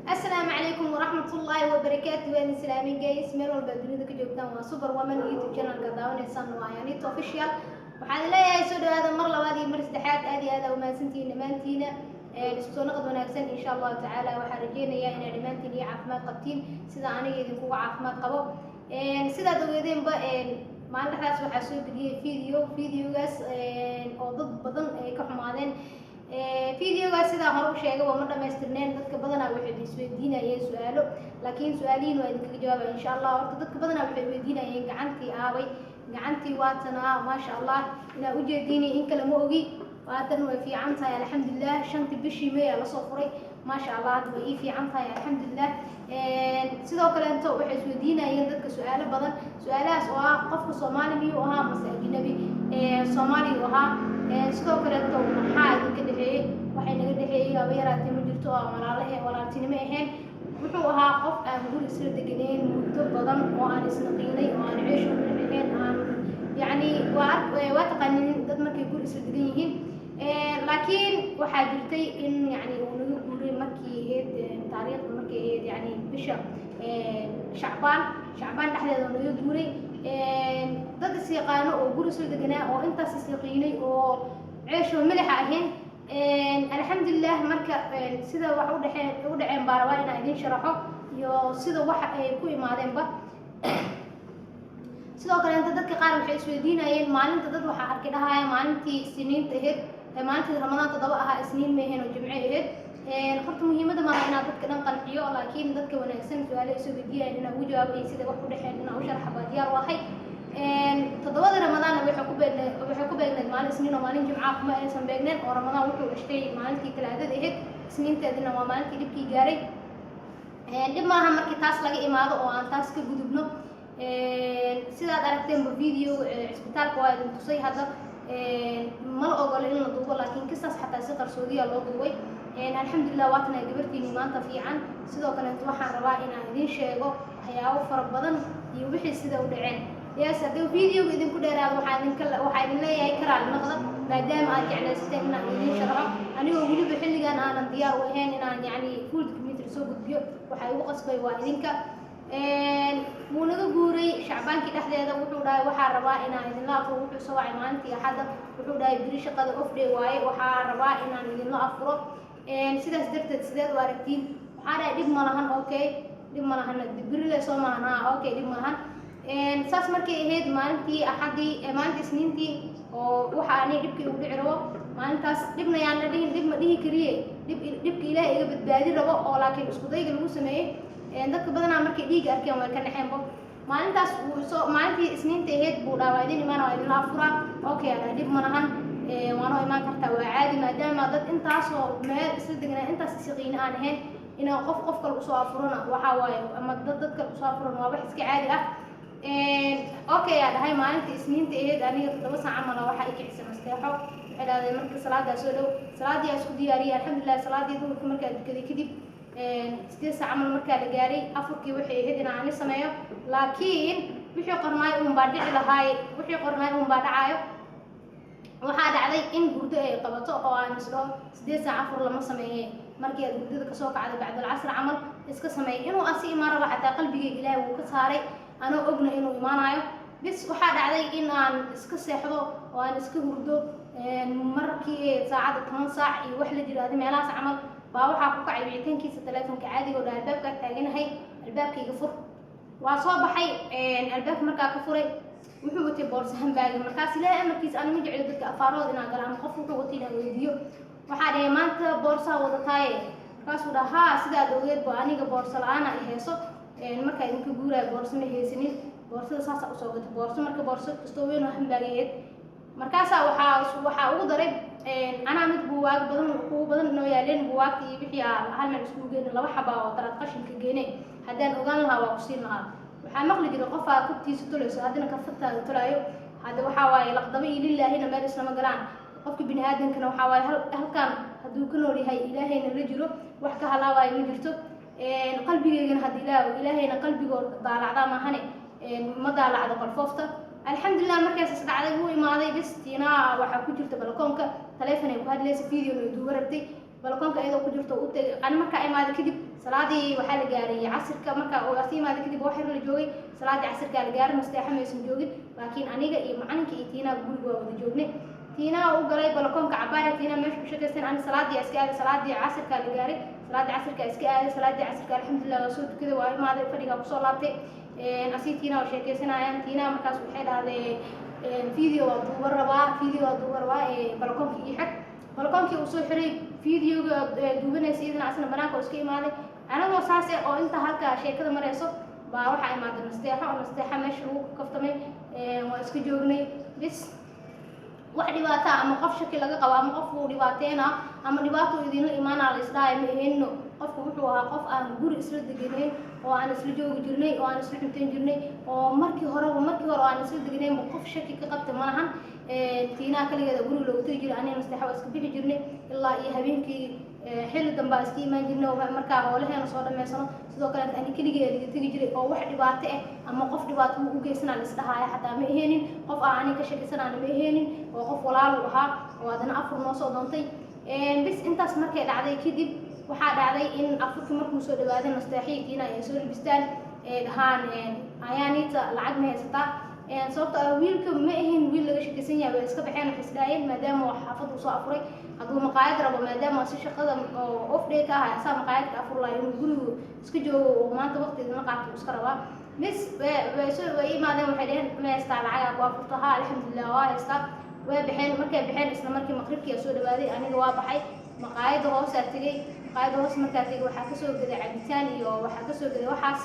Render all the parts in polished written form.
Asalaamu calaykum waraxmatullaahi wabarakaatu. Waan islaamin guys, meel walba dunida ka joogtaan. Waa Super Woman YouTube channelka daawanaysaan, waa Yanito Official. Waxaan leeyahay soo dhawaada mar labaad iyo mar saddexaad. Aad iyo aad aa umahadsantihiin dhammaantiina. Isku soo noqod wanaagsan insha Allahu tacaala. Waxaan rajeynayaa inaad dhammaantiin iyo caafimaad qabtiin sida aniga idinkuga caafimaad qabo. Sidaad ogeedeenba, maalin dhexdaas waxaa soo geliyey video, videogaas oo dad badan ay ka xumaadeen. Videogaas sidaa hore u sheegay waa ma dhamaystirneen. Dadka badanaa waxay isweydiinayeen su-aalo, laakiin su-aalihiin waa idinkaga jawaabaya insha Allah. Horta dadka badanaa waxay weydiinayeen gacantii aabay. Gacantii waatanaa, maasha Allah. Inaa ujeediinay in kale ma ogi, waatan way fiican tahay, alxamdulilah. 5-tii bishii May aa lasoo furay, maasha Allah. Hadda way ii fiican tahay, alxamdulilah. Sidoo kaleeto waxay isweydiinayeen dadka su-aalo badan, su-aalahaas oo ah: qofka Soomaali miyuu ahaa mase ajnabi? Soomaaliyu ahaa. Sidoo kaleeto maxaa idinka dhexeeyey? Waxay naga dhexeeyey haba yaraatee ma jirto oo aan walaalo walaaltinimo ahayn. Wuxuu ahaa qof aan guri isla deganeyn muddo badan oo aan isnaqiinay oo aan ceesh u ahayn, aan yacni waa waa taqaanin dad markay guri isla degan yihiin. Laakiin waxaa jirtay in yacni uu naga guuray markii ahayd taariikhda markay ahayd yacni bisha Shacbaan, Shacbaan dhexdeeda uu naga guuray. Dad is yaqaano oo guri isla deganaa oo intaas isyaqiinay oo ceeshoo milixa ahayn, alxamdulilah. Marka sida wax udhexeen u dhaceen baa rabaa inaan idin sharaxo iyo sida waxa ay ku imaadeenba. Sidoo kaleenta dadka qaar waxay isweydiinayeen maalinta, dad waxaa arkay dhahaya maalintii Isniinta ahayd, maalintii Ramadaan 7 ahaa, Isniin ma ahayn oo Jimce ahayd. Horta muhiimadda maaha inaad dadka dhan qanciyo, laakiin dadka wanaagsan su-aalo isoo weydiinayeen inaan ugu jawaabo iyo sida wax u dhexeen inaan u sharxa baa diyaar u ahay. 7-da Ramadaanna waxay ku beegneed maalin Isniin oo maalin Jimca kuma aysan beegneen, oo Ramadaan wuxuu dhashtay maalintii Talaadada ahayd, Isniinteedina waa maalintii dhibkii gaaray. Dhib maaha markii taas laga imaado oo aan taas ka gudubno. Sidaad aragteenba video cisbitaalka waa idin tusay. Hadda mala ogolo in la duubo, laakiin kistaas xataa si qarsoodiya loo duubay. Alxamdulilah, waatana gabartiini maanta fiican. Sidoo kaleeto waxaan rabaa inaan idin sheego waxyaabo fara badan iyo wixii sida u dhaceen. Yes, haddii videoga idinku dheeraado, waxaa idin leeyahay karaal noqda, maadaama aad jeclaysateen inaan idin sharxo, anigoo weliba xilligan aanan diyaar u ahayn inaan yacni full documentary soo gudbiyo. Waxaa igu qasbay waa idinka. Wuu naga guuray Shacbaankii dhexdeeda. Wuxuu dhahay waxaa rabaa inaan idinla afuro. Wuxuu soo wacay maalintii Axadda. Wuxuu dhahay beri shaqada off day waaye, waxaa rabaa inaan idinla afuro, sidaas darteed sideed u aragtiin? Waxaa dhahay dhib ma lahan, okay, dhib ma lahan, berile soo maahan, ha, okay, dhib ma lahan. Saas markay ahayd maalintii Axaddii, maalintii Isniintii oo waxa ani dhibkii ugu dhici rabo maalintaas, dhibna yaan la dhihin, dhib ma dhihi kariye, dhib dhibka Ilaahay iga badbaadi rabo oo laakiin isku dayga lagu sameeyey. Dadka badanaa markay dhiiga arkeen way ka naxeenbo. Maalintaas wuu soo, maalintii Isniinta ahayd buu dhaha waa idin imaan, waa idinla afuraa. Okay, aa dhahay, dhib ma lahan, waanoo imaan kartaa, waa caadi, maadaama dad intaasoo meel isla degnaa, intaas isyaqiino aan ahayn, inaan qof qof kale usoo afurona waxaa waaye, ama dad dad kale usoo afurona waa wax iska caadi ah. Okay, aa dhahay. Maalinta Isniinta ahayd aniga 7 saac camala waxaa i kicisay Nasteexo. Waxay dhahdeen marka salaadaa soo dhow. Salaadii aa isku diyaariyay, alxamdulilah. Salaadii duhurka markaa dukaday kadib, 8 saac camal markaa la gaaray, afurkii waxay ahayd inaan ani sameeyo, laakiin wixii qornaay uun baa dhici lahaay, wixii qornaay uun baa dhacaayo. Waxaa dhacday in hurdo ay qabato oo aan isdhaho 8 saac afur lama sameeye, markii aad hurdada kasoo kacdo bacdalcasr camal iska sameey. Inuu asi imaan rabo xataa qalbigayga Ilaahay wuu ka saaray, anoo ogna inuu imaanayo. Bis waxaa dhacday in aan iska seexdo oo aan iska hurdo. Markii saacadda 10 saac iyo wax la jiro adi meelahaas camal baa waxaa ku kacay wicitaankiisa telefonka caadiga oo dha albaabkaa taaganahay, albaabkayga fur. Waa soo baxay. Albaabka markaa ka furay, wuxuu watay boorso handbag. Markaas Ilaahay amarkiisa, ani ma jeclo dadka afaarooda inaan galo ama qof wuxuu watay inaan weydiiyo. Waxaa dhahay maanta boorsaa wadataaye? Markaasuu dhaha haa, sidaad ogeed bo aniga boorso la-aana ay hayso. Markaa idinka guuraayo boorso ma haysanin, boorsada saasaa usoo gatay boorso. Marka boorso kastoo weyn oo handbag ahayd. Markaasaa waxaa ugu daray anaa mid buugaag badan kugu badan noo yaaleen, buugaagta iyo wixii aa hal meel iskugu geyna, laba xabaa oo daraad qashinka geene. Haddaan ogaan lahaa waa ku siin lahaa. Waxaa maqli jiray qofaa kubtiisa tolayso haddana kafataada tolaayo. Hadda waxaa waaye laqdaba iyo lilaahina meel islama galaan. Qofka bini aadamkana waxaa waaye halkan hadduu ka nool yahay, Ilaahayna la jiro, wax ka halaabaayo ma jirto. Qalbigeygana hadda Ilaahayna qalbigoo daalacdaa maahane, ma daalacdo qalfoofta, alxamdulilah. Markaas is dhacday, wuu imaaday. Bis Tiinaa waxaa ku jirta balakoonka, taleefon ay ku hadlaysa, videona ay duuba rabtay. Balakoonka iyadoo ku jirto u tegay ani markaa imaaday kadib. Salaadii waxaa la gaaray casirka. Marka uu asi imaaday kadib, wax yar la joogay, salaadii casirkaa la gaaray. Nasteexa maysan joogin, laakiin aniga iyo macalinka iyo Tiinaa guriga waa wada joognay. Tiinaa u galay balakoonka cabaara, Tiinaa meesha ku shaqaysan. Ani salaadii iska aaday, salaadii casirkaa la gaaray, salaadii casirkaa iska aaday. Salaadii casirka, alxamdulilah, waa soo tukaday, waa imaaday, fadhigaa kusoo laabtay. Asii Tiinaa oo sheekaysanayaan. Tiinaa markaas waxay dhahday, "Video waa duuba rabaa, video waa duuba rabaa, balakoonka ii xig." Balakoonkii uu soo xiray, videoga duubanaysa iyadana, asna banaanka oo iska imaaday. Anagoo saas eh oo inta halka sheekada marayso baa waxaa imaaday Nasteexo, oo Nasteexa meesha lagu kaftamay. Waa iska joognay bis. Wax dhibaata ama qof shaki laga qabo ama qof uu dhibaateena ama dhibaato idinla imaanaa la isdhahay ma aheenno. Qofku wuxuu ahaa qof aan guri isla deganayn oo aan isla joogi jirnay oo aan isla cuntayn jirnay, oo markii hore oo aan isla deganayn qof shaki ka qabta ma lahan. Tiinaha kaligeeda guriga loogu tegi jiray, aniga Nasteexa waa iska bixi jirnay ilaa iyo habeenkii xilli dambe aa iska imaan jirnay oo markaa howlaheena soo dhammaysano. Sidoo kale ani keligee laga tegi jiray, oo wax dhibaato ah ama qof dhibaato uu u geysanaa la isdhahaaya xataa ma aheenin. Qof aan aniga ka shakisanaana ma aheenin, oo qof walaal uu ahaa oo haddana afur noo soo doontay bis. Intaas markay dhacday kadib, waxaa dhacday in afurkii markuu soo dhawaaday, Nasteexiyi Tiina ay soo labistaan, ee dhahaan, "Ayaaniita, lacag ma haysataa?" Sababto ah wiilka ma ahayn wiil laga shakisan yahay. Way iska baxeen, waxay isdhaayeen maadaama uu xaafadda usoo afuray, hadduu maqaayad rabo, maadaama si shaqada oo off day ka ahay, asaa maqaayad ka afur lahay, inuu gurigu iska joogo oo maanta waqti idinla qaato uu iska rabaa. Bis way imaadeen, waxay dhaheen, "Ma haystaa lacagaa ku afurto?" "Haa, alxamdulilah, waa haystaa." Way baxeen. Markay baxeen, isla markii maqribkii aa soo dhawaaday. Aniga waa baxay, maqaayadda hoosaa tegey. Maqaayadda hoos markaa tegey, waxaa kasoo gaday cabitaan iyo waxaa kasoo gaday waxaas,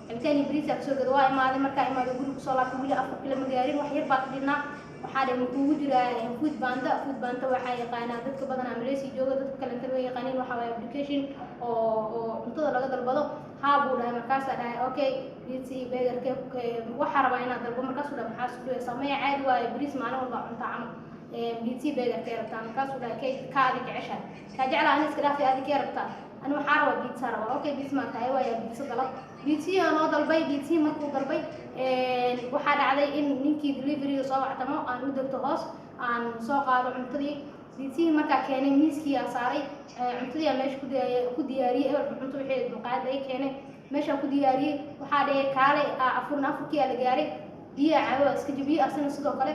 cabitaan iyo bariisaa kasoo gaday. Waa imaaday. Markaa imaaday, guriga kusoo laabtay, weli 4 kale ma gaarin, wax yar baa ka dhibnaa. Waxaa dhahay, "Makuugu jiraa Food Panda?" Food Panda waxaa yaqaanaa dadka badanaa Malaysia jooga, dadka kalentana way yaqaaniin. Waxaa waaye application oo cuntada laga dalbado. "Haa," buu dhahay. Markaasaa dhahay, "Okay, pizza iyo burgerke waxaa rabaa inaad dalbo." Markaasuu dhahay, "Maxaa isku dhigaysaa?" "Maya, caadi waaye, bariis maalin walba cuntaa camal, pizza iyo burgerkee rabtaa?" Markaasuu dhahay, "Kay ka adi jeceshahay?" "Kaa jeclaa ani iska dhaafay, adi kee rabtaa?" "Ani waxaa rabaa pizza rabaa." "Okay, pizza maa tahay?" "Waaya, pizza dalab." Pizza noo dalbay. Pizza markuu dalbay, waxaa dhacday in ninkii deliveryga soo wactamo, aan u degto hoos, aan soo qaado cuntadii. Pizzihii markaa keenay, miiskii aa saaray, cuntadii aa meesha ku diyaariyey. Ebelba cunto wixii maqaayad laga keenay meeshaa ku diyaariyey. Waxaa dhahey, "Kaalay afurna." Afurkii aa la gaaray, biyaha caawa waa iska jabiyey, asina sidoo kale,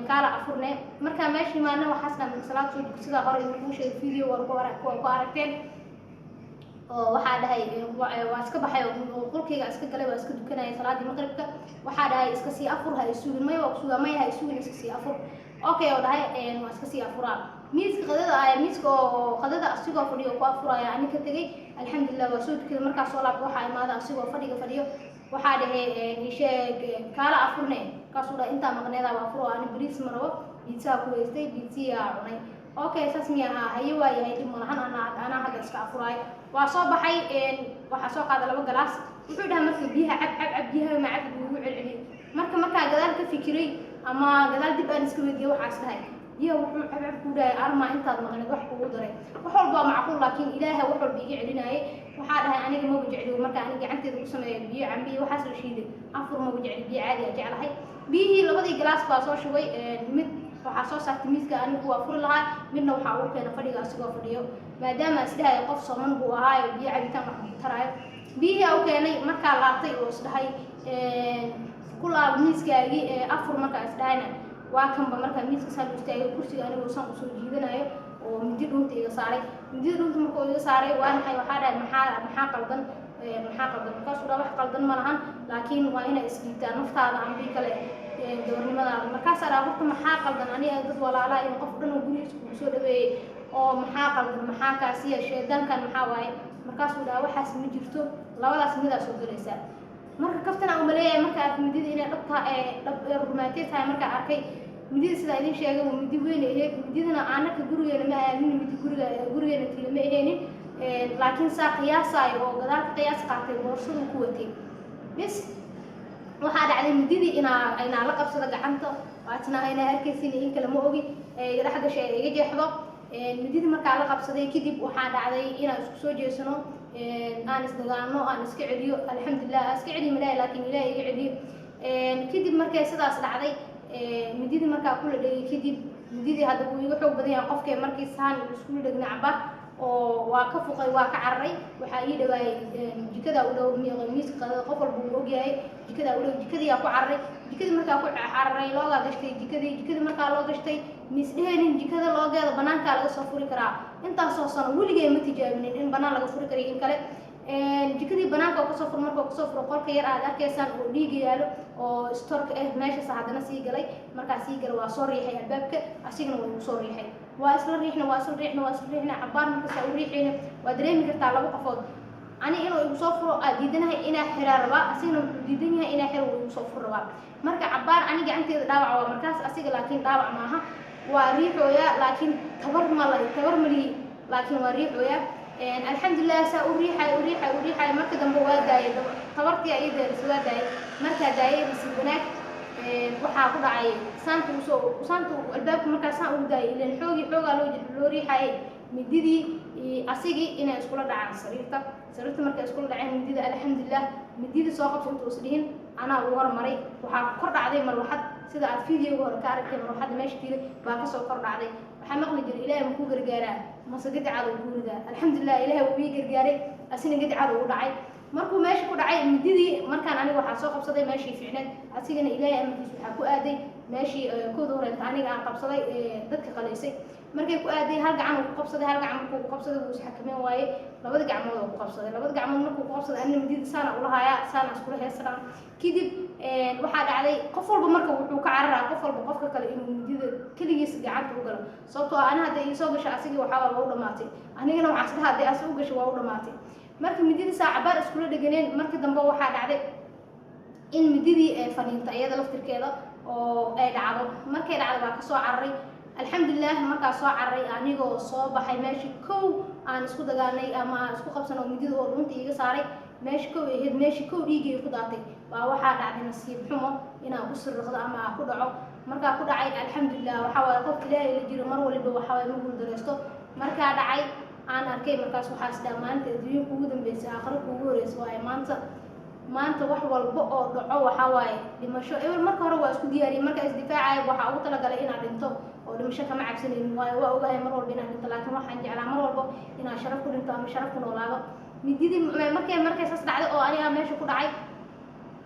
"Kaala afurne." Markaa meesha imaana, waxaas dhan salaad soo sidaa hore idin kuu sheegay, video war ku aragteen, oo waxaa dhahay, waa iska baxay oo qolkayga iska galay, waa iska dukanaya salaadii maqribka. Waxaa dhahay, "Iska sii afur, ha isugin." "Maya, waa kusugaa." "Maya, ha isugin, iska sii afur." "Okay," oo dhahay, waa iska sii afuraa. Miiska qadada ah, miiska oo qadada asigoo fadhiyo ku afuraya ani ka tegay. Alxamdulilah, waa soo tukaday. Markaa soo laabta, waxaa imaada asigoo fadhiga fadhiyo. Waxaa dhahay, "Isheeg, kaala afurne." Markaasuu dhahay, "Intaa maqneedaaba afur, oo ani bariis ma rabo, pizza ku haystay, pizza cunay." "Okay, saas miya ahaa? Haye, waa yahay, dhib malahan, anaa hadda iska afuraayo." Waa soo baxay, waxaa soo qaada laba galaas. Wuxuu dhahay marka, "Biyaha cab, cab, cab, biyaha ma cab." Ugu celceliyey. Marka markaa gadaal ka fikiray ama gadaal dib aan iska weydiiyey, waxaas dhahay, biyaha wuxuu cab cab ku dhahay, armaa intaad maqneed wax kugu daray. Wax walba waa macquul, laakiin Ilaaha wax walba iga celinayay. Waxaa dhahay, aniga maba jecli marka aniga gacanteeda ku sameeyo biyo cambi iyo waxaas la shiiday, afur maba jecli, biyo caadi a jeclahay. Biyihii labadii galaas baa soo shubay. Mid waxaa soo saartay miiska anigu waa furi lahaa, midna waxaa ugu keena fadhiga asigoo fadhiyo, maadaama isdhahay qof sooman buu ahaayo, biyo cabitaan wax ku taraayo. Biyihii aa u keenay. Markaa laabtay oo isdhahay ku laab miiskaagii afur, markaa isdhahayna waa kanba markaa miiska saan u istaagay, kursiga anigoo saan usoo jiidanayo oo mindi dhuunta iga saaray. Mindida dhuunta markuu iga saaray, waa maxay? Waxaa dhahay, Maxaa qaldan? Maxaa qaldan?" Markaasuu dhaha, "Wax qaldan ma lahan, laakiin waa inaa isdhiibtaa naftaada ambii kale gabarnimadaada." Markaasaa dhaha, "Horta maxaa qaldan? Aniga dad walaalaa in qof dhan oo gurigiisa kugu soo dhaweeyey, oo maxaa qaldan? Maxaa kaasiya shaydaankan? Maxaa waaye?" Markaasuu dhaha, "Waxaas ma jirto, labadaas midaa soo gelaysaa." Marka kaftan aan umaleeyahay, marka arkay midida inay dhabta dhab rumaatee tahay. Markaa arkay midida, sidaa idin sheegay, waa midi weyn ahayd. Mididana anaka gurigeena ma aamin, midi gurigeena tiila ma aheenin, laakiin saa qiyaasayo oo gadaal ka qiyaas qaatay, boorsadu ku watay. Bis waxaa dhacday mididii inaa la qabsado gacanta, waatna inaa arkaysin in kale ma ogi, iga dhex gashay, iga jeexdo mididii. Markaa la qabsaday kadib, waxaa dhacday inaan isku soo jeesano, aan isdagaalno, aan iska celiyo. Alxamdulilah, aan iska celiyo malahi, laakiin Ilaah iga celiyo. Kadib markay sidaas dhacday, mididii markaa kula dhegay kadib, mididii hadda wuu iga xoog badan yahay qofkee. Markii saan iskula dhegna cabaar Oo waa ka fuqay, waa ka cararay. Waxaa ii dhawaayay jikada u dhow, miiska qadada, qof walba uu ogyahay jikada u dhow. Jikadii ku cararay. Jikadii markaa ku cararay, loogaa gashtay jikadii. Jikadii markaa loo gashtay, misdheheenin jikada loogeeda banaankaa laga soo furi karaa. Intaasoo sano weligay ma tijaabinin in banaan laga furi karayo in kale. Jikadii banaanka oo kasoo furo, marka kasoo furo, qolka yar aad arkaysaan oo dhiiga yaalo oo storeka ah, meeshaas haddana sii galay. Markaa sii galay, waa soo riixay albaabka, asigana waa igu soo riixay. Waa isla riixna, waa isla riixna, waa isla riixna. Cabaar markasta u riixayna, waa dareemi kartaa laba qofood. Ani inuu igu soo furo aa diidanahay, inaa xiraa rabaa, asigana wuxuu diidan yahay inaa xiro, wuu igu soo furo rabaa. Marka cabaar ani gacanteeda dhaawac waa markaas, asiga laakiin dhaawac maaha. Waa riixooyaa, laakiin tabar ma la tabar malihi, laakiin waa riixooyaa. Alxamdulilah, saa u riixay, u riixay, u riixay. Marka dambe waa daayay, tabartii ii deeris, waa daayay. Markaa daayay, nasiib wanaag waxaa ku dhacay saanta usoo saanta albaabka. Markaa saan ugu daayay, ilan xoogii xoogaa loo riixayay, mididii asigii inay iskula dhacaan sariirta. Sariirta markay iskula dhaceen midida, alxamdulilah, mididii soo qabso inta is dhihin, anaa ugu hormaray. Waxaa kor dhacday marwaxad, sida aad videoga hore ka aragtay. Marwaxadda meesha tiilay baa kasoo kor dhacday. Waxaa maqli jiray, "Ilaahay makuu gargaaraa mase gadicada uu kuu ridaa?" Alxamdulilah, Ilaahay wuu ii gargaaray, asina gadicada uu dhacay. Markuu meesha ku dhacay mididii, markaan aniga waxaa soo qabsaday meeshii fiicneed, asigana Ilaahay amarkiis waxaa ku aaday meeshii kooda horeenta aniga aan qabsaday, dadka qalaysay. Markay ku aaday, hal gacan uu ku qabsaday. Hal gacan markuu ku qabsaday, wuu isxakameyn waaye, labada gacmood oo ku qabsaday. Labada gacmood markuu ku qabsaday, anina midida saana ulahayaa, saana iskula heesanaa. Kadib waxaa dhacday, qof walba marka wuxuu ka cararaa, qof walba qofka kale inuu midida keligiis gacanta u galo, sababtoo ah ani hadday iisoo gasho, asigii waxaa waa u dhamaatay. Anigana waxaa isdhaha hadday asi u gasho, waa u dhamaatay. Marka mididii saa cabaar iskula dheganeen. Markii dambe waxaa dhacday in mididii ay faniinto iyada laftirkeeda oo ay dhacdo. Markay dhacdo, waa kasoo cararay. Alxamdulilah, markaa soo cararay, anigoo soo baxay meeshii kow aan isku dagaalnay ama aan isku qabsan oo midida oo dhunta iiga saaray, meesha kow ahayd, meeshii kow dhiigay ku daatay, baa waxaa dhacday nasiib xumo inaan ku sirriqdo ama aan ku dhaco. Markaa ku dhacay, alxamdulilah, waxaa waaye qof Ilaahay la jiro mar waliba waxaa waaye ma guuldareysto. Markaa dhacay aan arkay, markaas waxaa isdhaha, maalinta adduunyo kuugu dambeysay, aakhiro kuugu horeysa waaye maanta. Maanta wax walba oo dhaco, waxaa waaye dhimasho. Ebel marka hore waa isku diyaariyey, markaa isdifaacaya waxaa ugu talagalay inaad dhinto oo dhimasho kama cabsanaynin, waayo waa ogahay mar walba inaan dhinto, laakiin waxaan jeclaa mar walba inaan sharaf ku dhinto ama sharaf ku noolaado. Mididii markay saas dhacday oo aniga meesha ku dhacay,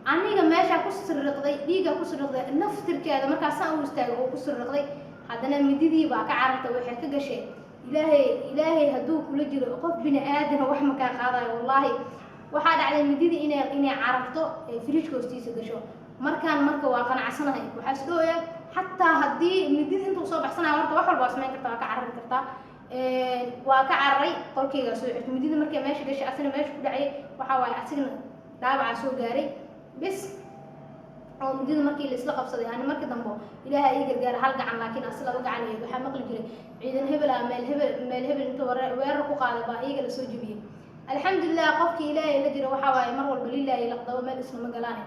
aniga meeshaa ku sirriqday, dhiiggaa ku sirriqday naftirkeeda. Markaa saan u istaagay oo ku sirriqday, haddana mididii baa ka carartay, waxay ka gashay. Ilaahay, Ilaahay hadduu kula jiro, qof bini aadana wax ma kaa qaadayo, wallaahi. Waxaa dhacday mididii inay cararto ee fridgeka hoostiisa gasho. Markaan marka waa qanacsanahay, waxaa is dhooya xataa haddii midida intuu soo baxsanayo, horta wax walba waa samayn kartaa, waa ka carari kartaa. Waa ka cararay, qolkaygaa soo xirtay. Midida markay meesha gashay, asina meesha ku dhacay, waxaa waaye asigna dhaawacaa soo gaaray bis oo midida markii la isla qabsaday. Ani markii dambe Ilaaha ii gargaara, hal gacan laakiin asi laba gacan ahayd. Waxaa maqli jiray ciidan hebel ah meel hebel, meel hebel inta weerar ku qaaday baa iyaga lasoo jebiyey. Alxamdulilah, qofkii Ilaahay la jira waxaa waaye mar walba lilaahi laqdabo meel islama galaane.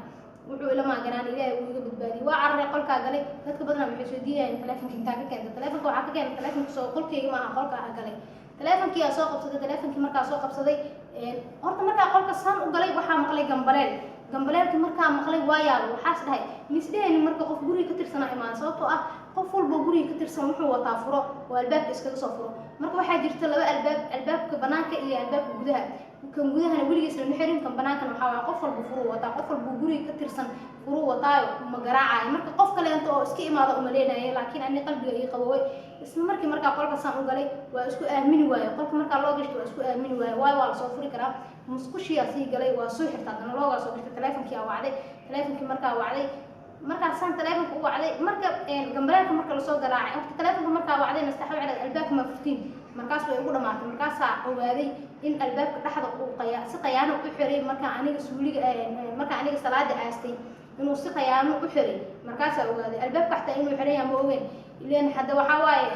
Wuxuu ila maaganaan, Ilaahay wuu iga badbaadiyey. Waa cararay, qolkaa galay. Dadka badanaa waxay soo diidayaan, taleefonka intaa ka keenta? Taleefonka waxaa ka keenta, taleefonka soo qolkayga maaha, qolka ah galay. Taleefonkii aa soo qabsaday. Taleefonkii markaa soo qabsaday, horta markaa qolka saan u galay, waxaa maqlay gambaleel. Gambaleelkii markaa maqlay, waa yaabay. Waxaas dhahay, misdhehayni marka qof guriga ka tirsana imaan, sababtoo ah qof walba guriga ka tirsan wuxuu wataa furo oo albaabka iskaga soo furo. Marka waxaa jirta laba albaab, albaabka banaanka iyo albaabka gudaha. Kan gudahana weligiis lama xirin, kan banaankana waxaa waaye qof walba furuu wataa. Qof walba guriga ka tirsan furuu wataayo, ma garaacayo. Marka qof kaleento oo iska imaada uma leenaye, laakiin ani qalbiga ii qaboway. Isla markii markaa qolka saan u galay, waa isku aamini waaye. Qolka markaa loo gashto, waa isku aamini waaye, waayo waa lasoo furi karaa. Musqushiyaa sii galay, waa soo xirta, haddana loogaa soo gashtay. Taleefonkii aa wacday. Taleefonkii markaa wacday, markaasaan taleefonka u wacday, marka gambaleelka marka lasoo garaacay, horta taleefonka markaa wacday, nastaxa waxay dhahay, "Albaabka ma furtiin?" Markaas way ugu dhamaatay. Markaasaa ogaaday in albaabka dhexda uu qaya si qayaano u xiray. Markaa aniga suuliga, markaa aniga salaada aastay, inuu si qayaano u xiray, markaasaa ogaaday albaabka xataa inuu xiran yahay ma ogeyn. Ileen hadda waxaa waaye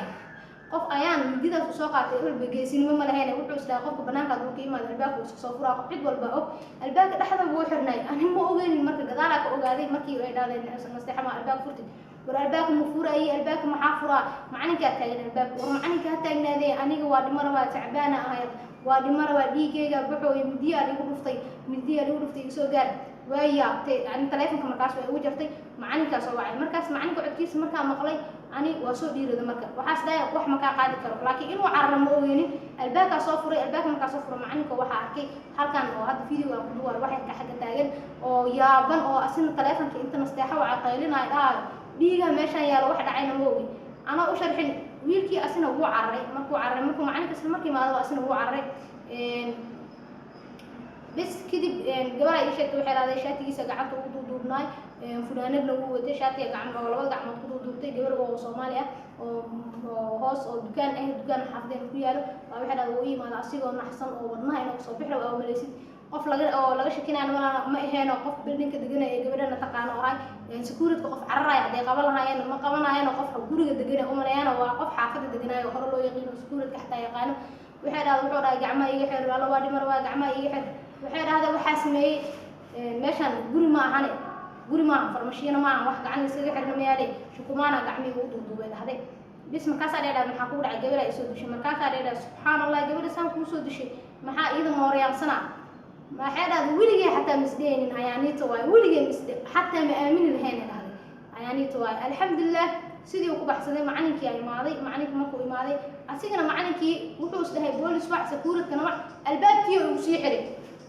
qof ayaan mididaas usoo qaatay walba geesinimo ma lahayn. Wuxuu isdhahay qofka banaanka hadduu ka imaado, albaabka iska soo furaa. Qof cid walba og albaabka dhexda buu xirnay, ani ma ogeynin. Marka gadaalaa ka ogaaday markii ay dhahdeen, "Nasteexa, ma albaabka furtid?" War albaabka ma furaaye? Albaabka maxaa furaa? Macalinkaa taagan albaabka. War macalinka ha taagnaadee, aniga waa dhimo rabaa, tacbaana ahay, waa dhimo rabaa, dhiigayga baxooyo, midiyaa ligu dhuftay, midiyaa ligu dhuftay, isoo gaar. Waa yaabtay ani. Taleefonka markaas way ugu jartay, macalinkaa soo wacay. Markaas macalinka codkiisa markaa maqlay, ani waa soo dhiirada. Marka waxaas dhahay, wax ma kaa qaadi karo, laakiin inuu cararo ma ogeynin. Albaabkaa soo furay. Albaabka markaa soo furay, macalinka waxaa arkay halkan oo hadda video aan ku duwaayo, waxay ka xagga taagan oo yaaban oo asina taleefonka inta nasteexo waxa qaylinaayo, dhahayo dhiiga meeshaan yaalo, wax dhacayna ma ogi. Anoo u sharxin wiilkii, asina wuu cararay. Markuu cararay, markuu macalinka isla markii imaado, asina wuu cararay. Bis kadib gabar ay ii sheegtay, waxay dhahday shaatigiisa gacanta ugu duuduubnaay, funaanadna wuu watay, shaatiga gacmo oo labada gacmood ku duuduubtay. Gabar oo Soomaali ah oo hoos oo dukaan ah, dukaan xaafadeena ku yaalo baa, waxay dhahday wuu u yimaada asigoo naxsan oo wadnaha inuu soo bixi rabo. Aa malaysid qof laga oo laga shakinaayo ma aheeno, qof buildingka deganaya ee gabadhana taqaano ahay. Securityka qof cararaya hadday qaban lahaayeen ma qabanayeen, qofka guriga deganay umaleeyaan waa qof xaafadda deganaayo, hore loo yaqiino, securityka xataa yaqaano. Waxay dhahday wuxuu dhahay gacmaha iga xir, alla waa dhimar, waa gacmaha iga xir. Waxay dhahday waxaa sameeyey meeshaan guri ma ahane, guri ma ahan, farmashiina ma ahan, wax gacan iskaga xirna mayaale, shukumaana gacmihii ugu duuduubay dhahday. Bis markaasaa dheedhaa maxaa kugu dhacay? Gabadha ay soo dishay. Markaasaa dheedhaa subxaan Allah, gabadha saan kuu soo dishay maxaa iyada mooryaamsana? Maxay dhahday weligee xataa misdhehaynin ayaaniita waayo, weligee misdhe xataa ma aamini lahayn, dhahday ayaaniita waayo. Alxamdulilah, sidii uu ku baxsaday. Macalinkii aa imaaday. Macalinkii markuu imaaday, asigana macalinkii wuxuu is dhahay boolis wac, securitkana wac. Albaabkii igu sii xiray.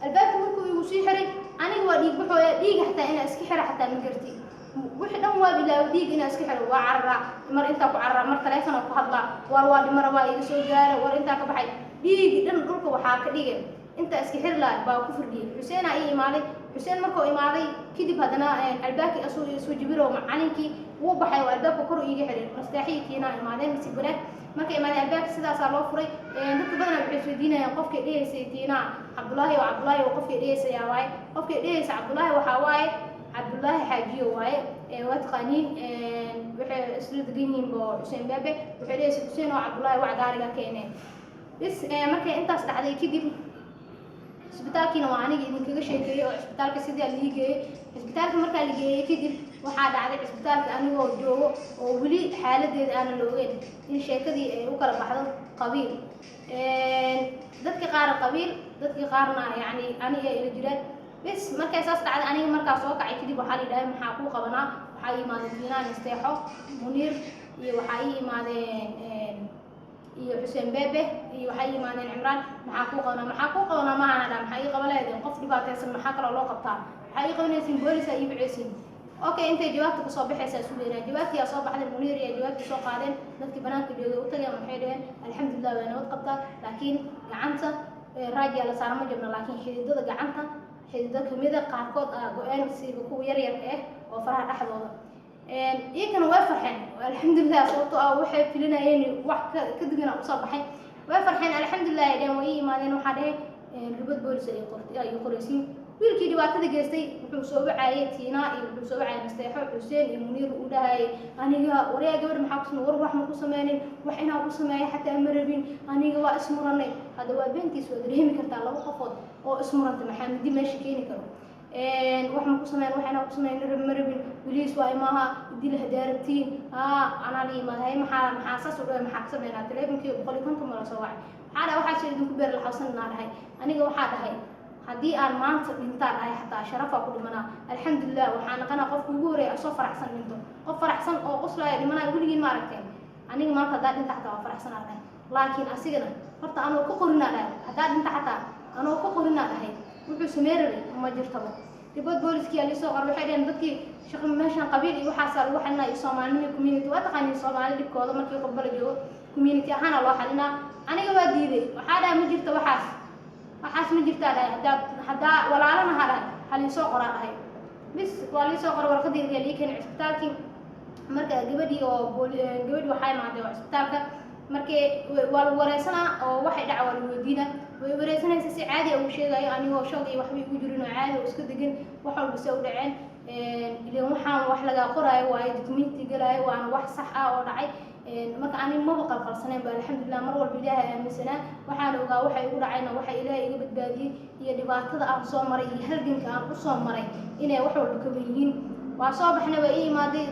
Albaabkii markuu igu sii xiray, aniga waa dhiig baxooya, dhiiga xataa inaa iska xira xataa ma garti, wixii dhan waa bilaaway. Dhiig inaa iska xiro waa cararaa, mar intaa ku cararaa, mar taleefon ku hadlaa, waar waa dhimara, waa iga soo gaara, war intaa ka baxay. Dhiigi dhan dhulka waxaa ka dhigay intaa iska xiri lahaa baa ku firdhiyey. Xuseenaa ii imaaday. Xuseen markuu imaaday kadib, haddana albaabkii asuu soo jibiro, macalinkii wuu baxay oo albaabka kor iiga xiray. Mastaaxii Tiinaa imaadeen. Masig wanaag markay imaadeen, albaabka sidaasaa loo furay. Dadka badanaa waxay isweydiinayaan qofkay dhehaysay Tiinaa Cabdullaahi oo Cabdullaahi oo qofkay dhehaysayaa waaye. Qofkay dhehaysa Cabdullaahi waxaa waaye Cabdullaahi Xaajiyo waaye, waa taqaaniin, waxay isla degan yihiin bo Xuseen Baabe. Waxay dhehaysa Xuseen oo Cabdullaahi wac, gaariga keeneen. Bis markay intaas dhacday kadib, cisbitaalkiina waa aniga idinkaga sheekeeyey oo cisbitaalka sidaa lii geeyey. Cisbitaalka markaa la geeyey kadib, waxaa dhacday cisbitaalka anigoo joogo oo weli xaaladeeda aanan la ogeyn in sheekadii ay u kala baxdo qabiil, dadka qaar qabiil, dadka qaarna yacni aniga ila jiraan. Bis markay saas dhacday, aniga markaa soo kacay kadib, waxaa la yidhahay maxaa kuu qabanaa? Waxaa ii imaadeen Tiinaan, Isteexo, Muniir iyo waxaa ii imaadeen iyo Xuseen Bebe iyo waxay yimaadeen Cimraan. Maxaa kuu qabanaa? Maxaa kuu qabanaa maahana dha, maxaa ii qaban lahaydeen? Qof dhibaataysan maxaa kaloo loo qabtaa? Maxaa ii qabanaysiin? Boolisaa ii baceysiin. Okay, intay jawaabta kasoo baxaysaa sugeynaa. Jawaabtii aa soo baxday. Muniir iyo jawaabtii soo qaadeen, dadkii banaanka joogay u tageen. Waxay dhaheen alxamdulilah, waa nabad qabtaa, laakiin gacanta raajiya la saara, ma jabna, laakiin xididada gacanta xidido kamida qaarkood aa go-een, siiba kuwa yaryarka ah oo faraha dhexdooda. Iyakana way farxeen alxamdulilah, sababtoo ah waxay filinayeen wax ka duwan usoo baxay. Way farxeen, alxamdulilah ay dheheen. Way ii imaadeen. Waxaa dhehe report boolis ay qoraysiin. Wiilkii dhibaatada geystay wuxuu soo wacayay Tiina iyo wuxuu soo wacayay Nasteexo, Xuseen iyo Muniir. Uu dhahayay aniga waryaa gabadh maxaa ku samey? War wax ma ku sameynin, wax inaa ku sameeya xataa ma rabin, aniga waa ismuranay. Hadda waa beentiis, waa dareemi kartaa laba qofood oo ismurantay maxaa midi meesha keeni karo? Wax ma ku sameyn, wax inaa ku sameyn ma rabin, boliis waa imaaha, dil hadaa rabtiin. Haa, anaa la yimaada. Hay, maxaa saas u dhahay? Maxaa ka sameynaa? Teleefonkii 150 ma la soo wacay. Waxaa dhahay waxaas idinku beer laxawsananaa dhahay. Aniga waxaa dhahay haddii aan maanta dhintaan dhahay xataa sharafaa ku dhimanaa, alxamdulilah. Waxaa naqanaa qofka ugu horeeya asoo faraxsan dhinto. Qof faraxsan oo qoslaya dhimanaya weligiin ma aragteen? Aniga maanta haddaa dhinta xataa waa faraxsanaa dhahay, laakiin asigana horta anoo ka qorinaa dhahay, haddaa dhinta xataa anoo ka qorinaa dhahay, wuxuu samey rabay ma jirtaba. Report booliskii aa liisoo qor. Waxay dhaheen dadkii shaqa meeshan qabiil iyo waxaasaa lagu xalinaa iyo Soomaalinimo, community. Waa taqaaniin Soomaali dhibkooda markii qurba la joogo, community ahaana loo xalinaa. Aniga waa diiday. Waxaa dhahay ma jirto waxaas, waxaas ma jirtaa dhahay. Haddaa walaalana ha dhahay ha liisoo qoraa dhahay. Bis waa liisoo qoray, warqadeedii lii keenay cisbitaalkii. Marka gabadhii oo gabadhii waxaa imaatay oo cisbitaalka markii waa lagu wareysanaa oo waxay dhaca waa lagu weydiinaa. Way wareysanaysa si caadi ah ugu sheegayo, anigoo shoog iyo waxba igu jirin oo caadi oo iska degan, wax walba se u dhaceen. Ileen waxaan wax lagaa qoraayo waayo, documenti galaayo, waana wax sax ah oo dhacay. Marka ani maba qalqalsaneen ba, alxamdulilah. Mar walba Ilaahay aaminsanaa, waxaan ogaa waxa igu dhacayna waxa Ilaahay iga badbaadiyey iyo dhibaatada aan soo maray iyo halganka aan usoo maray inay wax walba ka wen yihiin. Waa soo baxnay, waa ii imaaday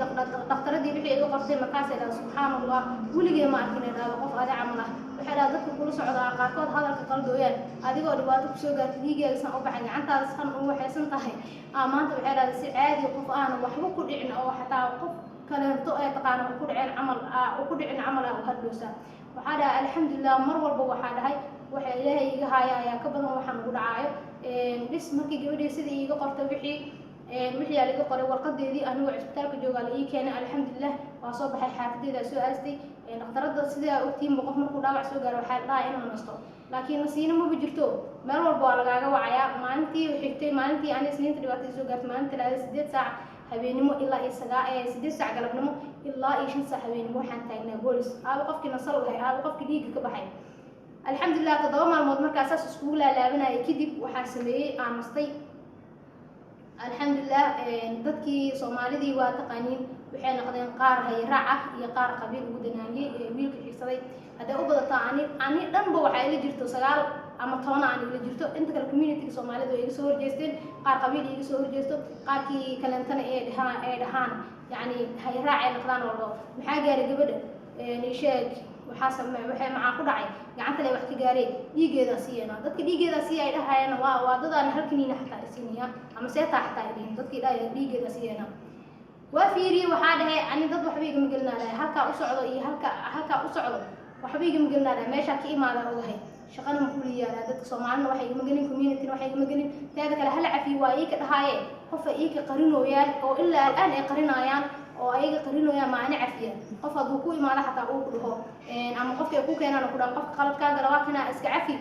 dhakhtaradii, wixii iga qortay. Markaasay dhahda subxaan Allah, weligee ma arkin ay dhahdo qof adi camal ah. Waxay dhahda dadka kula socdaa qaarkood hadalka qaldooyaan, adigoo dhibaato kusoo gaartay, dhiigaaga san u baxay, gacantaada san u waxaysan tahay maanta. Waxay dhahda si caadi qof aanan waxba ku dhicin oo xataa qof kaleento ee taqaana wax ku dhaceen camal ku dhicin camal ah u hadloosaa. Waxaa dhahay alxamdulilah. Mar walba waxaa dhahay waxa Ilaahay iga haaya ayaa ka badan waxaan ugu dhacaayo. Bis markii gabadhii sidii iiga qortay, wixii aa liiga qoray warqadeedii, anigoo cisbitaalka joogaa la ii keenay. Alxamdulilah, waa soo baxay, xaafadeeda soo aastay. Dhakhtarada sidaa ogtiinba, qof markuu dhaawac soo gaaro waxaa la dhahaa inuu nasto, laakiin nasiino maba jirto, meel walba waa lagaaga wacayaa. Maalintii xigtay, maalintii ani Isniinta dhibaatada soo gaartay, maalinta Talaadada 8 saac habeenimo ilaa iyo 8 saac galabnimo ilaa iyo 5 saac habeenimo waxaan taagnaa boolis. Aaba qofkii nasal lahay, aaba qofkii dhiigga ka baxay. Alxamdulilah, 7 maalmood markaa saas iskugu laalaabanayay kadib waxaa sameeyey aan nastay, alxamdulilah. Dadkii Soomaalidii waa taqaaniin, waxay noqdeen qaar hayraac ah iyo qaar qabiil ugu danaaniyey ee wiilka xigsaday. Hadday u badataa ani dhanba waxaa ila jirto 9 ama 10 aan ila jirto. Inta kale community-ga Soomaalida way iga soo horjeesteen, qaar qabiil iga soo horjeesto, qaarkii kaleentana ay dhahaan yacni hayraac ay noqdaan oo dhaho maxaa gaaray gabadha, sheeg waxaa same, waxay maxaa ku dhacay, gacanta le wax ka gaareen, dhiiggeedaa siiyana. Dadka dhiiggeedaa siiya ay dhahayana waa dadaan halkaniina xataa isiinaya ama seetaa xataa ay dhihin. Dadkii dhahaya dhiiggeedaa siiyana waa fiiriyey. Waxaa dhahay ani dad waxba igama gelinaa dhahay, halkaa u socdo iyo halkaa u socdo waxba igama gelinaa dhahay, meeshaa ka imaadaan ogahay, shaqana ma kuliyaa. Dadka Soomaalina waxay igama gelin, community-na waxay igama gelin. Teeda kale hala cafiyo waa iika dhahaaye, qofa iika qarinooyaan oo ilaa al'aan ay qarinayaan oo ayaga qarinooyaan, ma ani cafiya? Qof hadduu ku imaado xataa uu ku dhaho ama qofka ay ku keenaan ku dhahan qofka qaladkaa gala waa kana, iska cafi.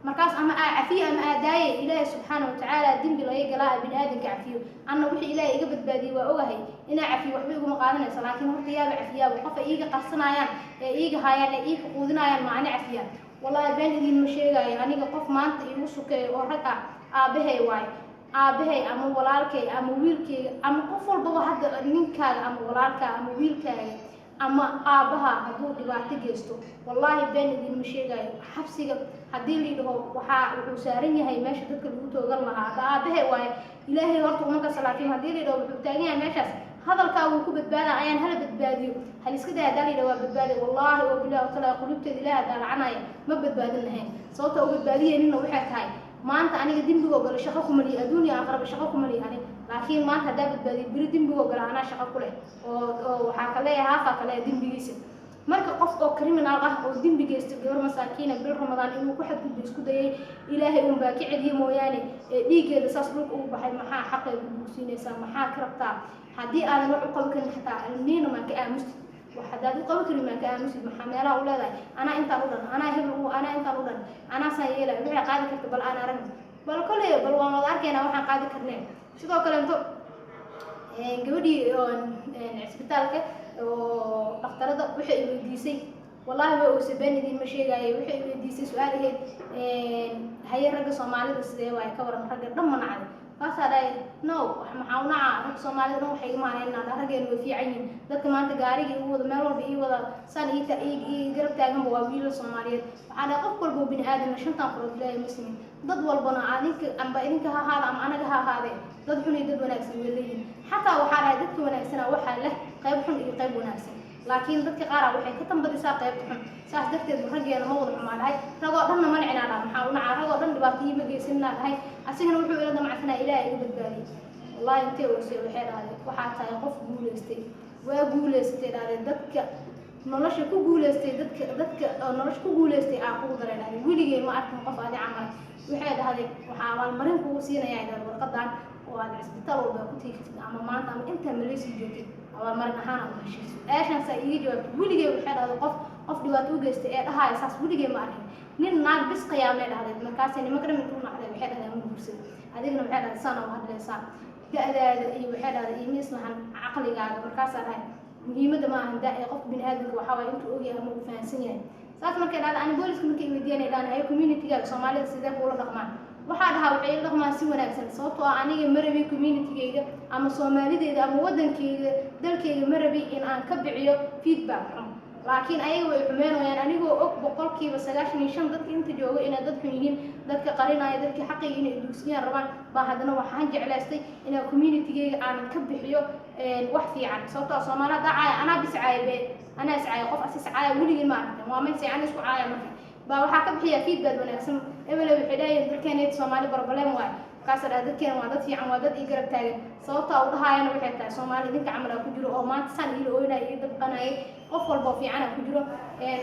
Markaas ama aa cafiye ama aa daaye, Ilaahay subxaana watacaala dembi laga galaa bini aadamka cafiyo. Anna wixii Ilaahay iga badbaadiyey waa ogahay, inaa cafiyo waxba iguma qaadanayso. Laakiin horta yaaba cafiyaaba qofa iiga qarsanayaan ee iiga haayaan ee iiga quudinayaan, ma ani cafiya? Wallaahi been idinma sheegaayo, aniga qof maanta iigu sukeeyo oo rag ah aabahay waayo. Aabahay ama walaalkay ama wiilkayga ama qof walbaba, hadda ninkaaga ama walaalkaa ama wiilkaaga ama aabbaha hadduu dhibaato geysto, wallaahi been idinma sheegaayo, xabsiga haddii la dhaho waxaa wuxuu saaran yahay meesha dadka lagu toogan lahaa, hadda aabahay waayo, Ilaahay horta uma kasa. Laakiin haddii la dhaho wuxuu taagan yahay meeshaas, hadalkaa wuu ku badbaada, ayaan hala badbaadiyo, hal iska day. Haddaa la yidhaha waa badbaadi, wallaahi oo bilahi watala qulubteeda Ilaah haddaa lacanaya ma badbaadin lahayn. Sababta u badbaadiyeenina waxay tahay maanta aniga dembigoo galo shaqo kuma lihi, adduun iyo aakhiraba shaqo kuma lihi ani. Laakiin maanta haddaa badbaadiyo, beri dembigoo gala anaa shaqo ku leh oo waxaa ka leeyahay haafaa ka leeyahay dembigiisa. Marka qof oo criminal ah oo dembi geysta, gabar masaakiina bil Ramadaan inuu ku xadgudbo isku dayay, Ilaahay uun baa ka celiye mooyaane, ee dhiiggeeda saas dhulka ugu baxay, maxaa xaqeeda u buugsiinaysaa? Maxaa ka rabtaa? Haddii aadan wax u qaban karin xataa almiina maa ka aamustid. Wax haddaad u qaban karin maa ka aamusid. Maxaa meelaha u leedahay anaa intaan u dhan, anaa hebel u, anaa intaan u dhan, anaasaan yeelay? Waxay qaadi karta bal aan aragno, bal kolley bal waan wada arkaynaa waxaan qaadi karneen. Sidoo kaleeto gabadhii cisbitaalka oo dhakhtarada waxay i weydiisay, wallaahi way oysay, been idinma sheegaayo. Waxay i weydiisay su-aal ahayd, haye ragga Soomaalida sidee waaye, ka waran ragga dhan ma nacday? Kaasaa dhahay no, maxaa u nacaa ragga Soomaalida dhan? Waxay igama haynaa raggeenu way fiican yihiin. Dadka maanta gaariga igu wada, meel walba ii wada, saan ii garab taaganba waa wiilal Soomaaliyeed. Waxaa dhahay qof walba oo bini aadamna shantan qurood Ilaahay ma simin. Dad walbana adinka amba idinka ha ahaada ama anaga ha ahaadee, dad xun iyo dad wanaagsan way leeyihin. Xataa waxaa dhahay dadka wanaagsana waxaa leh qayb xun iyo qayb wanaagsan, laakiin dadka qaara waxay ka tambadisaa qaybta xun. Saas darteed raggeena ma wada xumaa dhahay, ragoo dhanna ma nicinaa dhahay. Maxaa u nacaa? Ragoo dhan dhibaatayii ma geysaninaa dhahay. Asigana wuxuu ila damacsanaa Ilaah iga badbaadiyey. Wallahi intee oosay waxay dhahday waxaa tahay qof guuleystay, waa guuleystay dhahday, dadka nolosha ku guuleystay, dadka oo nolosha ku guuleystay aa kugu daray dhahday. Weligay ma arkin qof adi camal. Waxay dhahday waxaa abaalmarin kugu siinayaa dhahday warqadan oo aad cisbitaal walba ku tegi kartid ama maanta ama intaa Malaysia joogtid, abaalmarin ahaan aad u heshay. Su-aashaan saa iiga jawaabtay, weligay waxay dhahday qof dhibaato u geystay ee dhahaya saas weligay ma arkin. Nin naag bis qiyaamay dhahday, markaasay nimanka dhan intuu nacday waxay dhahday ma guursaday. Adigana waxay dhahday saana u hadlaysaa da-daada iyo waxay dhahday iyo ma islahan caqligaaga. Markaasaa dhahay muhiimadda ma ahan da ee qofka bini aadamka, waxaa waaye intuu ogyahay ama uu fahansan yahay. Saas markay dhahda ani booliska markay weydiiyaan ay dhahan haye community-gaaga Soomaalida sidee kuula dhaqmaan, waxaa dhahaa waxay ila dhaqmaan si wanaagsan, sababtoo ah aniga ma rabi community-gayga ama Soomaalideyda ama waddankayga dalkayga ma rabi in aan ka bixiyo feedback xun. Laakiin ayaga way xumeynayaan, anigoo og 95% dadka inta jooga inay dad xun yihiin, dadka qarinaya, dadka xaqayga inay dugsiyaan rabaan baa. Haddana waxaan jeclaystay inaan community-gayga aanan ka bixiyo wax fiican, sababtoo ah Soomaali haddaa caaya anaa bis caaya be, anaa is caaya, qof asis caaya weligeen ma aragteen? Waa may seecan isku caaya. Marka baa waxaa ka bixiyaa feedback wanaagsan. Ebele waxay dhahayiin dalkeeneed Soomaali problem waay. Markaasaa dhaha, dadkeena waa dad fiican, waa dad ii garab taagan. Sababtaa u dhahaayana waxay tahay, Soomaali idinka camal aa ku jiro oo maanta saan iila ooynaya, ii dabqanayay. Qof walba oo fiican aa ku jiro.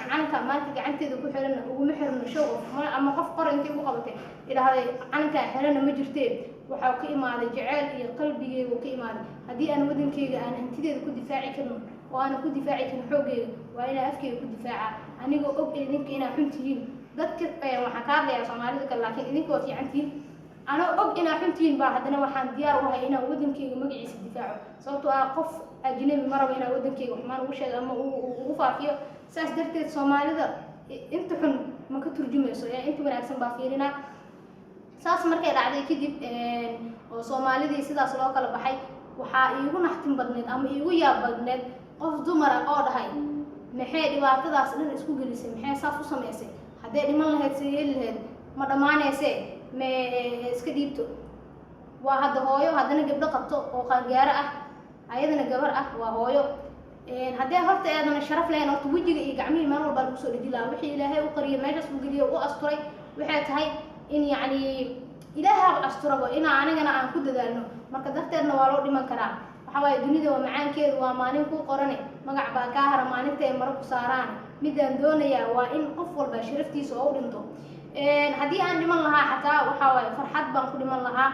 Calanka maanta gacanteeda ku xiran uguma xirno show off ama qof qor intii ugu qabatay idhaahday calankaa xirana ma jirtee. Waxaa ka imaaday jaceyl iyo qalbigeyga ka imaaday. Haddii aan wadankeyga aan hantideeda ku difaaci karin oo aanan ku difaaci karin xooggeyga, waa inaan afkeyga ku difaaca, anigoo og idinka inaa xun tihiin. Dadka waxaan ka hadlayaa Soomaalida kale, laakiin idinka waa fiican tihiin. Anoo og inaa xun tihiin baa haddana waxaan diyaar u ahay inaan wadankeyga magaciisa difaaco, sababtoo ah qof ajnabi ma rabo inaan wadankeyga xumaan ugu sheego ama ugu faafiyo. Saas darteed Soomaalida inta xun ma ka turjumayso ee inta wanaagsan baa fiirinaa. Saas markay dhacday kadib oo Soomaalidii sidaas loo kala baxay, waxaa iigu naxtin badneed ama iigu yaab badneed qof dumara oo dhahay, "Maxay dhibaatadaas dhan isku gelisay? Maxay saas u samaysay? Hadday dhiman lahayd see yeeli lahayd? Ma dhammaanaysee? Me iska dhiibto?" Waa hadda hooyo, haddana gabdho qabto oo qaangaaro ah, ayadana gabar ah, waa hooyo. Haddee horta aadana sharaf lahayn, horta wejiga iyo gacmihii meel walbaa lagu soo dheji lahaa. Wixii Ilaahay u qariyay, meeshaas u geliyay, u asturay, waxay tahay in yacni Ilaaha asturaba inaa anigana aan ku dadaalno. Marka darteedna waa loo dhiman karaa. Waxaa waaye, dunida waa macaankeedu waa maalin kuu qorane, magac baa kaa hara maalinta ay maro ku saaraan. Midaan doonayaa waa in qof walba sharaftiisa oo u dhinto. Haddii aan dhiman lahaa xataa, waxaa waaye farxad baan ku dhiman lahaa.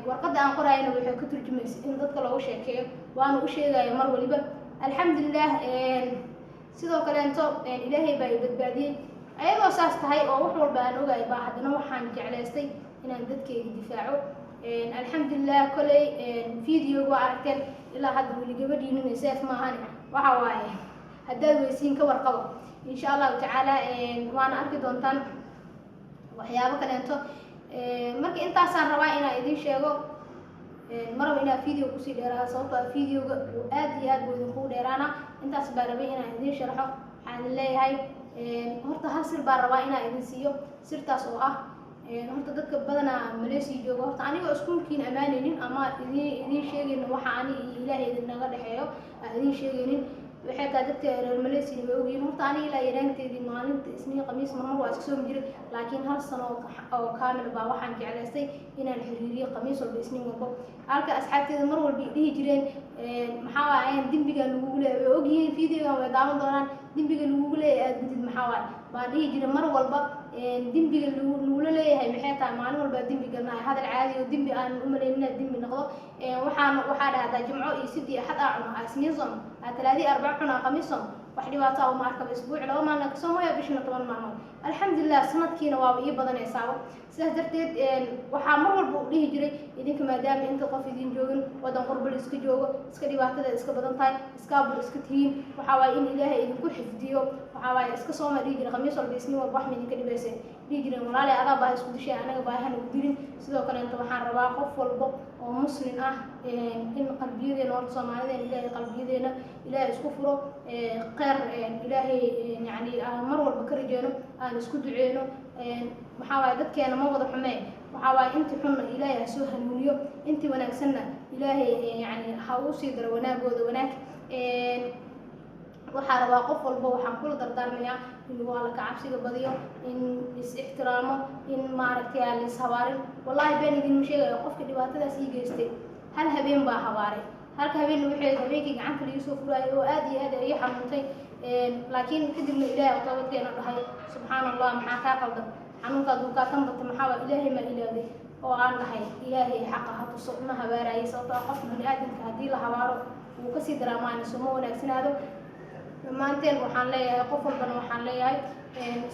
Warqadda aan qoraayana waxay ka turjumaysa in dadka loogu sheekeeyo, waana u sheegaya mar waliba. Alxamdulilah, sidoo kaleento Ilaahay baa i badbaadiyey. Ayadoo saas tahay oo wax walba aan ogaay baa haddana waxaan jeclaystay inaan dadkayga difaaco. Alxamdulilah, koley videoga waa aragteen. Ilaa hadda weli gabadhiinuna safe maahane. Waxa waaye, haddaad weysiin ka warqabo, insha Allahu tacaala waana arki doontaan waxyaabo kaleento. Marka intaasaan rabaa inaan idiin sheego. Maraba inaa video kusii dheeraada, sababtoo ah videoga uu aad iyo aad buu idinkugu dheeraana. Intaas baa rabay inaan idiin sharxo. Waxaan idin leeyahay, horta hal sir baan rabaa inaan idin siiyo, sirtaas oo ah, horta dadka badanaa Malaysia jooga, horta anigoo iskuulkiin ammaanaynin ama idin sheegaynin waxa ani iyo Ilaahay idinaga dhexeeyo aan idin sheegaynin, waxay tahay dadka reer Malaysia way ogyihiin. Horta aniga ilaa yaraanteedii maalinta Isniin, Khamiis marmar waa iska soomi jiray, laakiin hal sano oo kaamil baa waxaan jeclaystay inaan xiriiriyo Khamiis walba, Isniin walbo, halka asxaabteeda mar walba i dhihi jireen, "Maxaa waaye dembigan lagugu leeyahay?" Way ogyihiin, videogan way daawan doonaan. "Dembiga lagugu leeyahay aad gudid maxaa waaye?" Baan dhihi jiray mar walba. Dembiga lagula leeyahay maxay tahay? Maalin walba dembi galnaay, hadal caadi oo dembi aan u malaynin inaad dembi noqdo. Waxaa dhahdaa Jimco iyo Sidii Axad aa cuno, aa Isniin soom, aa Talaadii, Arbaco cuna, Khamiis soom, wax dhibaato ah uma arkaba. Isbuuci 2 maalin kasoo mooya, bishina 10 maalmood, alxamdulilah, sanadkiina waaba ii badanaysaaba. Sidaas darteed waxaa mar walba u dhihi jiray, idinka maadaama inta qof idin joogin, wadan qurbal iska joogo, iska dhibaatada iska badan tahay, iskaabul iska tihiin, waxaa waaye in Ilaahay idinku xifdiyo. Waxaa waaye iska sooma dhihi jiray Khamiis walba, Isniin walba. Wax ma idinka dhibaysa? Dhihi jireen, "Walaali, adaa baa isku dishay, anaga baaha nagu dilin." Sidoo kaleeto waxaan rabaa qof walba oo muslim ah in qalbiyadeena, horta Soomaalideena, Ilaahay qalbiyadeena Ilaahay isku furo, kheyr Ilaahay yacni aan mar walba ka rajeyno, aan isku duceyno. Waxaa waaye, dadkeena ma wada xumee. Waxaa waaye, intii xunna Ilaahay ha soo hanuuniyo, intii wanaagsanna Ilaahay yacni ha uu sii daro wanaagooda wanaag. Waxaa rabaa qof walba, waxaan kula dardaarmayaa in waa la kacabsiga badiyo, in is ixtiraamo, in maaragtay aan la is habaarin. Wallaahi been idinma sheegayo, qofka dhibaatadaas ii geystay hal habeen baa habaaray. Halka habeenna waxay habeenkii gacanta laii soo furaayay oo aad iyo aad ay ii xanuuntay, laakiin kadibna Ilaahay toobadkeena dhahay. Subxaan Allah, maxaa kaa qaldan? Xanuunka hadduu kaa tanbatay, maxaa waa Ilaahay maa ilaawday oo aan dhahay Ilaahay xaqa ha tuso. Ma habaarayay, sababtoo ah qofka bini aadamka haddii la habaaro wuu kasii daraamaan, soo ma wanaagsanaado. Dhammaanteen waxaan leeyahay, qof walbana waxaan leeyahay,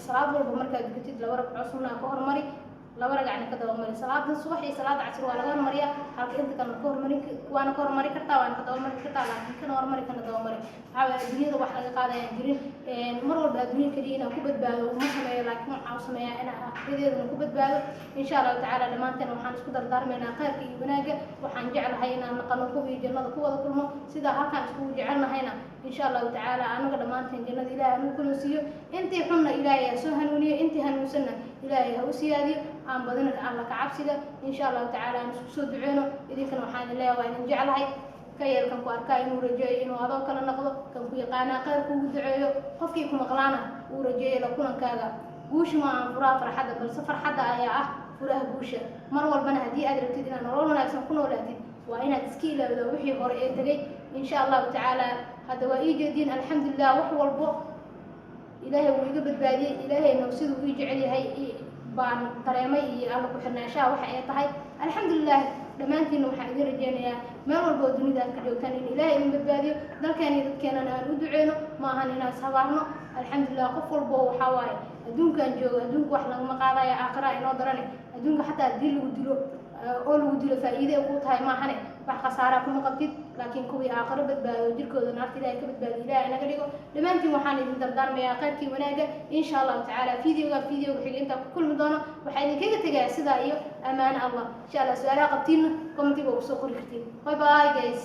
salaad walba markaad dukatid laba ragco sunnaa ka hormari, laba ragacna ka dabamari. Salaada subax iyo salaada casr waa laga hormariyaa, halka inta kalena ka hormarin. Waana ka hormari kartaa, waana ka dabamari kartaa, laakiin kana hormari kana dabamari. Waxaa waye, adduunyada wax laga qaadayaan jirin. Mar walba adduunya keliya inaan ku badbaado uma sameeyo, laakiin waxaa u sameeyaa inaan aakhiradeedana ku badbaado, insha Allahu tacaala. Dhammaanteen waxaan isku dardaarmaynaa khayrka iyo wanaagga. Waxaan jeclahay inaan naqano kuwii jannada ku wada kulmo, sidaa halkaan iskugu jecelnahayna, insha Allahu tacaala. Anaga dhammaanteen jannada Ilaahay hanugu kulunsiiyo. Intii xunna Ilaahay ha soo hanuuniyo, intii hanuunsanna Ilaahay ha u siyaadiyo. Aan badina Alla ka cabsiga, insha Allahu tacaala, aan isku soo duceyno. Idinkana waxaan idin leeyahay, waa idin jeclahay. Ka yeelkan ku arkaa inuu rajeeyo inuu adoo kale noqdo, kan ku yaqaanaa khayr kuugu duceeyo, qofkii ku maqlaana uu rajeeyo la kulankaaga. Guusha ma aan furaha farxadda, balse farxadda ayaa ah. Furaha guusha. Mar walbana haddii aad rabtid inaad nolol wanaagsan ku noolaatid, waa inaad iska ilaawdo wixii hore ee tegay, insha Allahu tacaala. Hadda waa ii jeediin, alxamdulilah, wax walbo Ilaahay wuu iga badbaadiyey. Ilaahayna siduu ii jecel yahay baan dareemay iyo Alla ku xirnaanshaha waxa ay tahay, alxamdulilah. Dhammaantiinna waxaan idin rajeynayaa meel walba oo dunida aad ka joogtaan in Ilaahay idin badbaadiyo. Dalkeena iyo dadkeenana aan u duceyno, ma ahan inaan ishabaarno. Alxamdulilah, qof walbo waxaa waaye adduunkan joogo, adduunka wax lagama qaadaya, aakhira inoo darane. Adduunka xataa haddii lagu dilo oo lagu dilo, faa'iide ay kuu tahay maahane, wax khasaaraa kuma qabtid. Laakiin kuwii aakhiro badbaado, jirkooda naarta Ilahay ka badbaadiyo, Ilahay naga dhigo. Dhammaantiin waxaan idin dardaarmayaa khayrkii wanaaga, insha Allahu tacaala. Videoga videoga xiga intaan ku kulmi doono, waxaa idinkaga tegayaa sidaa iyo amaano Allah, insha Allah. Su-aalaha qabtiinna commentiga waa kusoo qori kartiin. Bye bye, guys.